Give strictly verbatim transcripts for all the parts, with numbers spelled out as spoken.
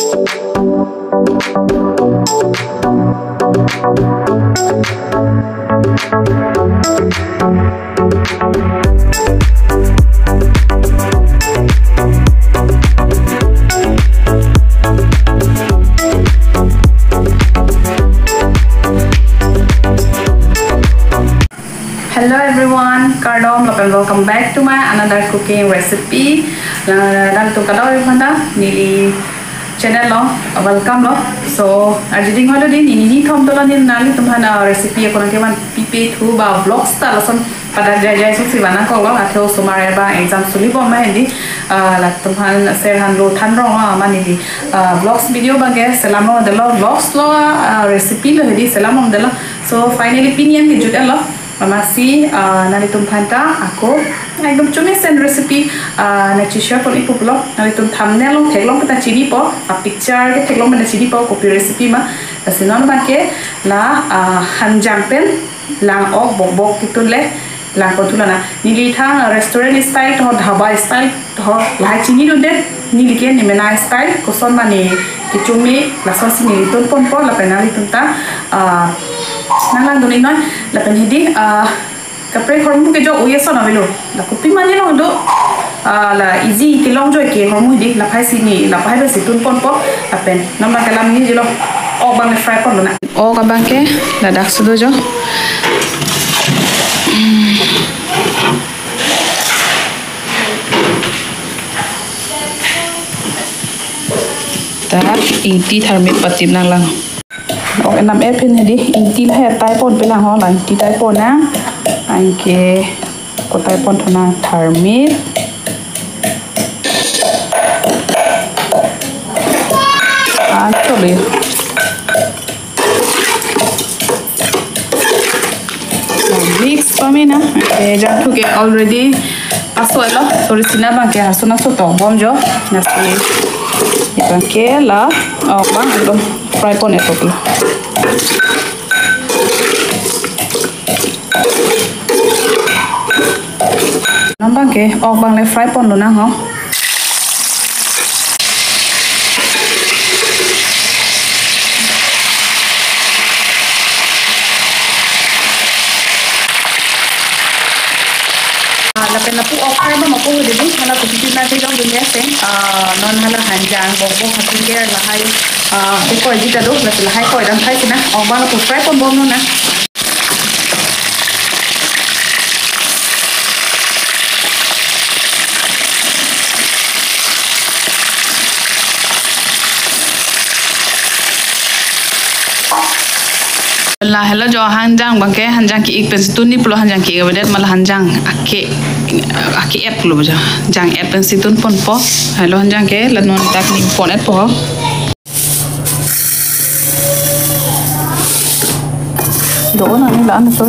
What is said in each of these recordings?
Hello everyone, kardom lapen welcome back to my another cooking recipe. La, nangtum kadokave aphan ta neli channel along welcome lo. So, arjuding holo di neli nithom dolo, neli nanglitum aphan, ah, recipe ako nangkevan pipe thu ba vlogs ta lason pada jai jai susi vana kolo, athe osomar eba exam suli bom ma hedi, ah, latum aphan ser han lo than rong ma neli, ah, vlogs video abangke selam lo delo, vlogs lo, ah, recipe lo hedi selam lo delo. So finally pini an kejut lo. Amatsi, ah, nanglitum aphan ta ako ekdom chomesen recipe, ah, nangcheshare pon-ikpo pulo. Nanglitum thumbnail along theklong pen ta chinipo, a picture ke theklong pen ta chinipo, kopi recipe ma. Lasi non abangke la, ah, hanjang pen lang-ok bokbok kitun le lang pon thu lonang. Neli thang restaurant style to, dhaba style to, lahai chinidunde, neli ke nemena style koson ma ne kechumi, lasonsi neli tun ponpo lapen nanglitum ta, ah, nanglangdun-ik noi. Lapen hedi, ah, kaprek ahormu ke jo oye son avelo. La kopima ne longdo, ah, la easy kelong jo ke ahormu hedi, laphaisi ne, laphaisi tun ponpo. Lapen non abangke lam ne jelo, ok abang fry pon lonang. Ok abangke ladak sudo jo. Ta ingti tharmit patip nanglang. Ok, enam epin hedi, ingti lahai atai ponpe lang ho, la ingti tai pon nang. Anke ko tai pon thu nang tharmit. Ah, chole. Mix pame nang. Eh, jangthu ke already paso lo. Sorry, sina abangke harsun aso tok bom jo. Lasi abangke la, oh, bang, ekdom fry pon-ikpo lo. Non abangke ok abang le fry pon lonang ho. Ah, lapen lapu ok fry abang ako hedi, hala kopi pima kelongdun ya se. Ah, non hala hanjang, bokbok, hathir lahai, ah, kekoi jita do, lasi lahai koi dam khai sina, ok abang lapu fry pon bom lonang. La helo jo hanjang abangke, hanjang ke-ik pensi tunji pulo, hanjang ke-ik avedet ma la hanjang ake, ake-et lo jo. Jang-et pensi tun ponpo. Helo hanjang ke la non dak ning pon-etpo. Do-o nang ni la-an to.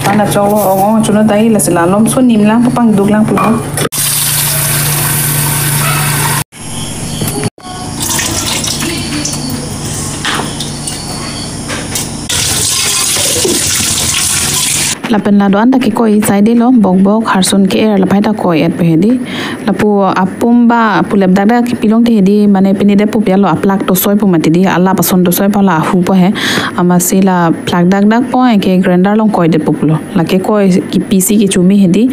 Ana choklo ong ong chuno dai, lasi la lom so nim lang papang duk lang pulo. Lapen la do-an ta kekoi side lo, bokbok, harsun ke-er, laphai ta koi-etpo hedi. Lapu apum ba pulep dakdak pilong te hedi, mane pini de pupialo, aplak tosoipo mati di, alap ason tosoipo, la ahupo he. Amatsi la plak dakdakpo, anke grinder along koidetpo pulo. Lake koi kepisi kechumi hedi.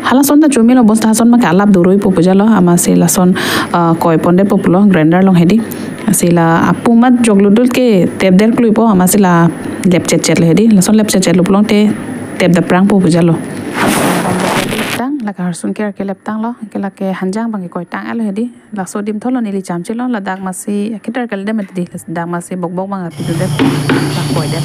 Halason ta chumi lo, bos ta hason ma ke alap doroipo pu jalo, amatsi lason, ah, koi pondetpo pulo grinder along hedi. Lasi la apum amat joklo dul ke tepder kluipo, amatsi la lepchetchet lo hedi. Lason lepchetchet lo pulote tepda prangpo pu jalo. Tang, lake harsun ke-er ke leptanglo, ke lake hanjang abang ke koitang-etlo hedi. Laso adim thotlo neli chamchelo, ladak amatsi, kitar kali dem hedi, ladak amatsi bokbok abang apitu det, bang koi det.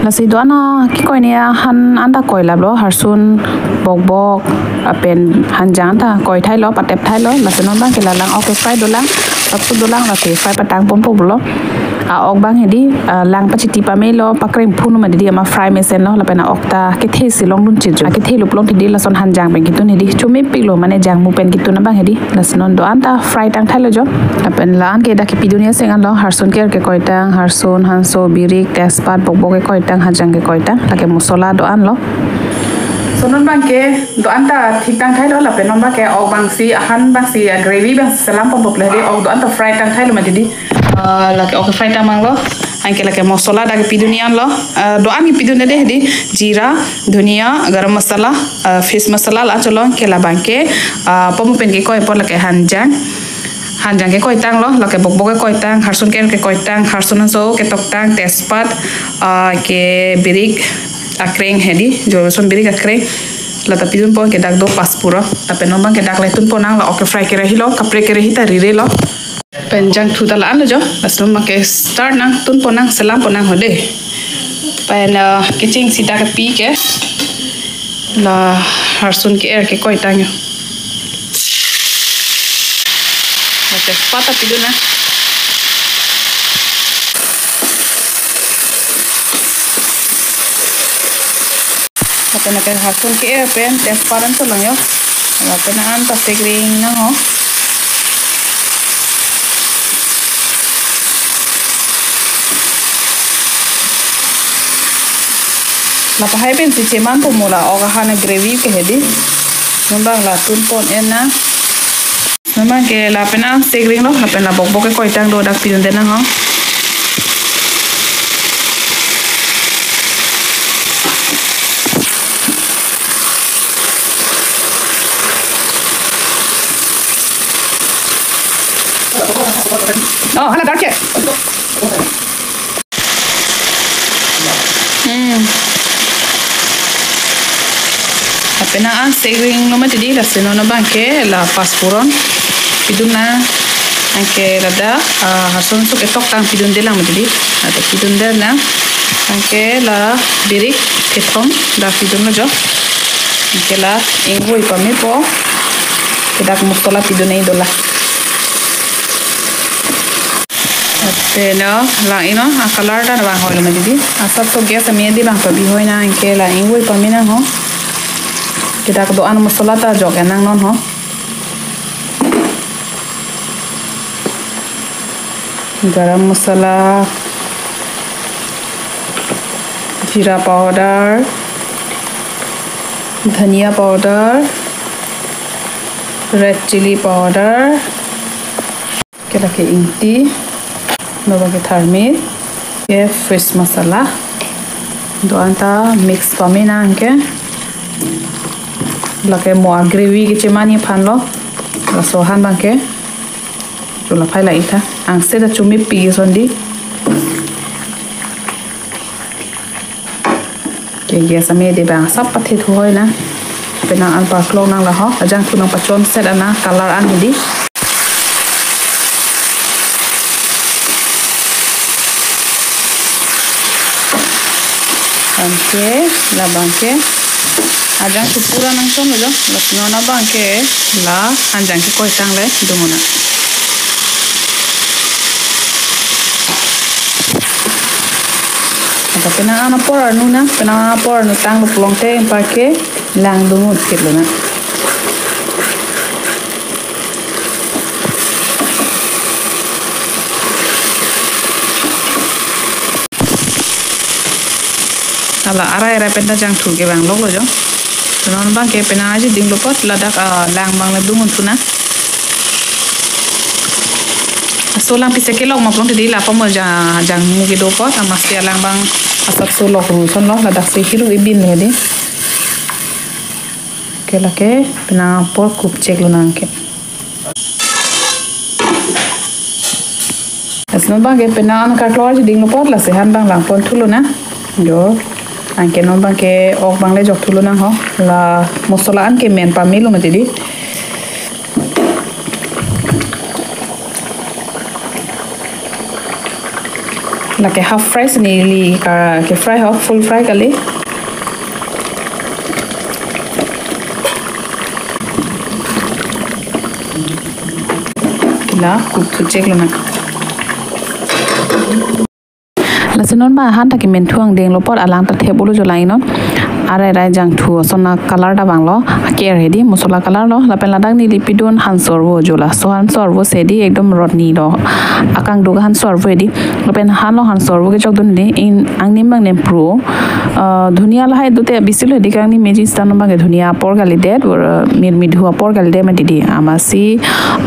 Lasi do-an akekoi ne han anta koi laplo, harsun, bokbok, Lapen hanjang ta koi thailo, patep thailo, lapen non abang ke la lang ok ke fry dolang, sapsu dolang, lake fry patang ponpo pulo. A-ok abang hedi, ah, lang pachiti pamelo, pakreng phun ma hedi, ama fry mesen lo, lapen a-ok ta kethe si longdun chit jo. Kethe luphlong hedi, lason hanjang pen kitun hedi, chomepik lo, mane jangmu pen kitun abang hedi. Lason non do-an ta fry tang thailo jo. Lapen la-an ke dak kepidun aseng anlo, harsun ke-er kekoi tang, harsun, hanso, birik, tejpat, bokbok kekoi tang, hanjang kekoi tang, lake mosola do-an lo. So non abang ke do-an ta thik tang thailo, lapen non abang ke ok abang si, ahan abang si, a-gravy abang si selam ponpo ple hedi, ok do-an ta fry tang thailo ma hedi. Ah, lake ok fry tang abang lo. Anke lake mosola dak kepidun anlo. Ah, do-an kepidun hedi hedi, jira, dhania, garam masala, ah, fish masala la cholo, anke labang ke, ah, pamu pen kekoi apot lake hanjang. Hanjang kekoi tanglo, lake bokbok kekoi tang, harsun ke-er kekoi tang, harsun hanso ketok tang, tejpat, ah, ke birik akreng hedi, jo lason birik akreng. La ta pidunpo, ke dak do pas puro. Lapen non abang ke dak le tunpo nang, la ok ke fry kere helo, kaprek kere hi ta rire lo. Pen jangthu ta la-an lo jo. Lason abang ke start nang, tunpo nang, selampo nang hode. Pen, ah, kecheng si dak kepi ke la harsun ke-er kekoi tang jo. Lake tejpat ta pidun nang. Lapen lake harsun ke-er pen tejpat an cholang jo. Lapen an ta sekring nang ho. La pahai pen si chemanpo mo la ok ahan gravy ke hedi. Non abang la tunpon en nang. Non abang ke lapen an sekring lo, lapen la bokbok kekoi tang do dak pidunde nang ho. Oh, hala dark ke. Hmm. Lapen an sekring lo ma hedi, lasi non abang ke la pas puron pidun nang, anke ladak, ah, harsun hanso ketok tang pidunde lang ma hedi. Ladak pidunde nang, anke la birik kethom dak pidun lo jo. Anke la ingvoi pamepo, ke dak mosola pidun nang dolang. Lapen non lang ino, a-color ta vang hoi lo ma hedi. Asapso gas ame hedi, bang pabi hoi nang, anke la ingvoi pame nang ho. Ke dak do-an mosola ta jok en nang non ho. Garam masala, jeera powder, dhania powder, red chilli powder, ke lake ingti, non abang ke tharmit, ke fish masala. Do-an ta mix pame nang ke. Lake mo a-gravy kecheman aphan lo. Laso ahan abang ke. Chula phai la itha. Angse ta chumi pi son di. Ke gas ame hedi, bang asap pathe thu hoi nang. Lapen an paklong nang la ho. Ajangthu nang pachon set an, color an hedi. Anke labang ke ajangthu pura nang chon lo jo. Lasi non abang ke la hanjang kekoi tang le dunnon nang. Lapen penang an apor arnu nang, penang an apor arnu tanglo pulote anparke lang dungun thik lo nang. Hala arai arai pen ta jangthu ke vang lok lo jo. Non abang ke penang aji dinglo apot ladak, ah, lang abang le dungun thu nang. Aso lang pise kelok ma pulote di lapu mo ja-, jangmu kedo apot, amatsi alang abang asapso lok ru son lo, ladak si hiru ibin le di. Ke lake penang apor kup chek lo nang ke. Lasi non abang ke penang an karklor aji dinglo apot lasi han abang lang pon thu lo nang. Jo. Anke non abang ke ok abang le jok thu lo nang ho. La mosola an ke men pame lo mati di. Lake half fry si neli ka ke fry ho, full fry kali. La cook thu check lonang. Lasi non ba han ta kemen thu angdeng lo apot alang ta thep-olo jo lang non. Arai rai jangthu ason a-color ta vanglo, aker hedi, mosola color lo. Lapen ladak neli pidun hanso arvo jo, laso hanso arvo si di ekdom rotni lo, akangduk hanso arvo hedi. Lapen hanlo hanso arvo kechokdun hedi, in angnim bang nempru. Ah, dhuniya lahai dute bisi lo hedi, kangni meji sita non bang ke dhuniya apor kalidet, or, ah, mir midhu apor kalidet mati di. Amatsi,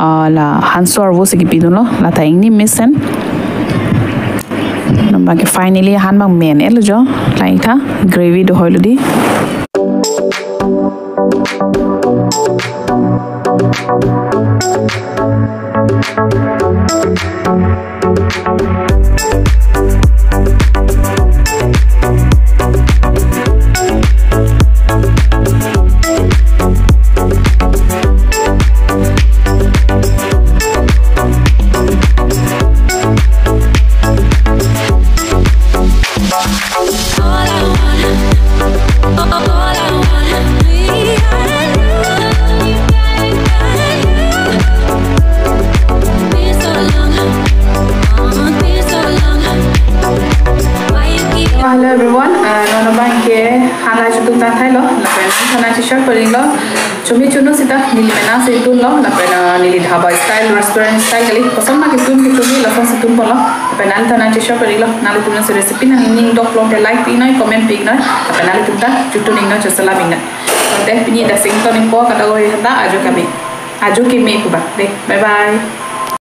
ah, la hanso arvo si kepidun lo, la ta ingni mesen. Non bang ke finally han bang men-et lo jo, la ingtha gravy do hoi lo di. Hello everyone, uh, non bang ke han la chutung tang thailo, lapen han thana chishar paring lo. Chumi chunu sita neli mena si tunlo, lapen, ah, neli dhaba style, restaurant style kali. Koson ma ketun ketun ni lason si tunpo lo. Lapen nangtum ta nang chishar paring lo. Nanglitum si recipe nangning dok lo te like pi noi, comment pi noi. Lapen nanglitum ta chutun ning noi, chosela pi noi. Ante pini ta sing to ningpo, kadokave ta ajo keme. Ajo keme kuba. De, bye bye.